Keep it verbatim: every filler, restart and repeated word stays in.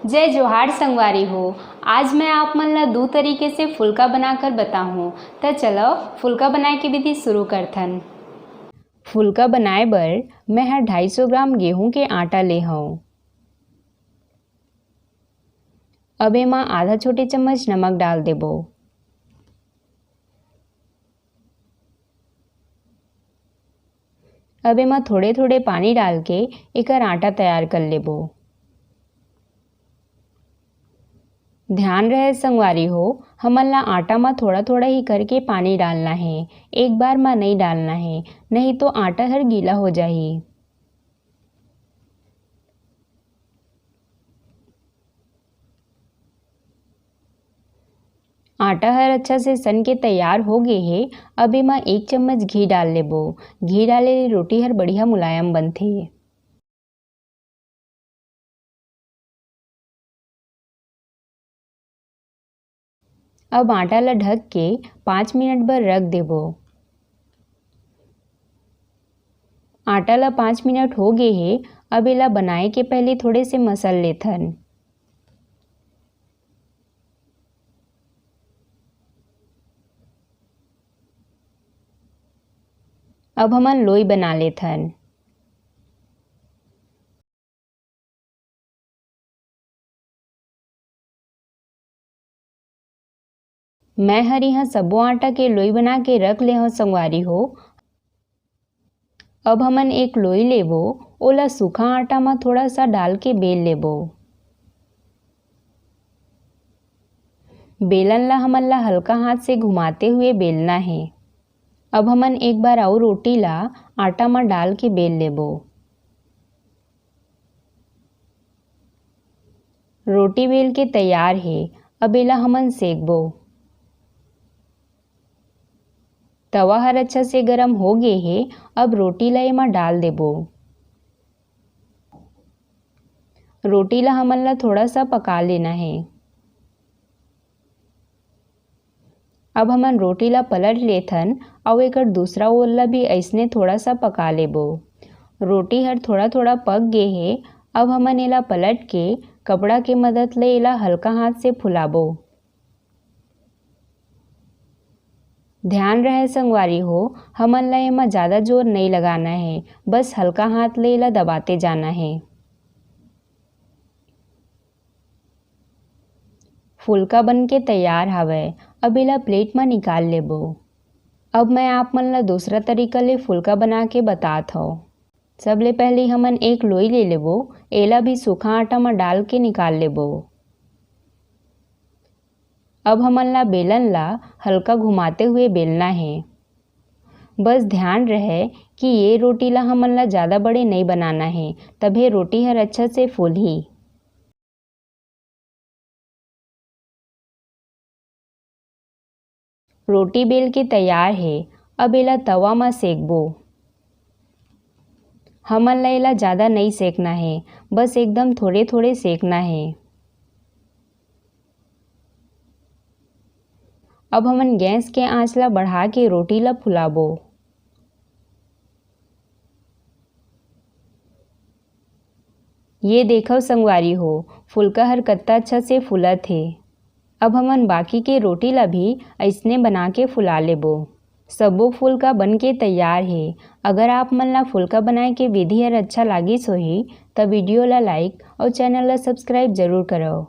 जय जोहार संगवारी हो। आज मैं आप मन ला दू तरीके से फुलका बनाकर बताहूँ। त चलो, फुलका बनाए के विधि शुरू करथन। फुलका बनाए बर मैं ह ढाई सौ ग्राम गेहूं के आटा ले हव। अब एमा आधा छोटे चम्मच नमक डाल देबो। अब एमा थोड़े-थोड़े पानी डाल के एकर आटा तैयार कर लेबो। ध्यान रहे संगवारी हो, हमन ला आटा म थोड़ा-थोड़ा ही करके पानी डालना हे, एक बार म नइ डालना हे, नहीं तो आटा हर गीला हो जाही। आटा हर अच्छा से सन के तैयार हो गे हे। अब एमा एक चम्मच घी डाल लेबो। घी डाले ले रोटी हर बढ़िया मुलायम बनथे। अब आटा ला ढक के पाँच मिनट बर रख देबो। आटा ला पाँच मिनट हो गे हे। अब एला बनाए के पहले थोड़े से मसल लेथन। अब हमन लोई बना लेथन। मैं हर इहाँ सबो आटा के लोई बना के रख ले हव संगवारी हो। अब हमन एक लोई लेबो, ओला सूखा आटा म थोड़ा सा डाल के बेल लेबो। बेलन ला हमन ला हल्का हाथ से घुमाते हुए बेलना हे। अब हमन एक बार अउ रोटी ला आटा म डाल के बेल लेबो। रोटी बेल के तैयार हे। अब एला हमन सेकबो। तवा हर अच्छा से गरम हो गे हे। अब रोटी ला एमा डाल देबो। रोटी ला हमन ला थोड़ा सा पका लेना हे। अब हमन रोटी ला पलट लेथन अउ एकर दूसरा ओर ला भी अइसने थोड़ा सा पका लेबो। रोटी हर थोड़ा-थोड़ा पक गे हे। अब हमन एला पलट के कपड़ा के मदद ले एला हल्का हाथ से फुलाबो। ध्यान रहे संगवारी हो, हमन ला एमा ज्यादा जोर नइ लगाना हे, बस हल्का हाथ ले एला दबाते जाना हे। फुलका बन के तैयार हावय। अब एला प्लेट म निकाल लेबो। अब मैं आप मन ला दूसरा तरीका ले फुलका बना के बतात हव। सबले पहिली हमन एक लोई ले लेबो, एला भी सूखा आटा म डाल के निकाल लेबो। अब हमन ला बेलन ला हल्का घुमाते हुए बेलना हे। बस ध्यान रहे कि ये रोटी ला हमन ला ज्यादा बड़े नइ बनाना हे, तभे रोटी हर अच्छा से फूलही। रोटी बेल के तैयार हे। अब एला तवा म सेकबो। हमन ला एला ज्यादा नइ सेकना हे, बस एकदम थोड़े-थोड़े सेकना हे। अब हमन गैस के आंच ला बढ़ा के रोटी ला फुलाबो। ये देखव संगवारी हो, फुलका हर कत्ता अच्छा से फूलत हे। अब हमन बाकी के रोटी ला भी अइसने बना के फुला लेबो। सबो फुलका बन के तैयार हे। अगर आप मन ला फुलका बनाए के विधि हर अच्छा लागिस होही, त वीडियो ला like अउ चैनल ला subscribe जरूर करव।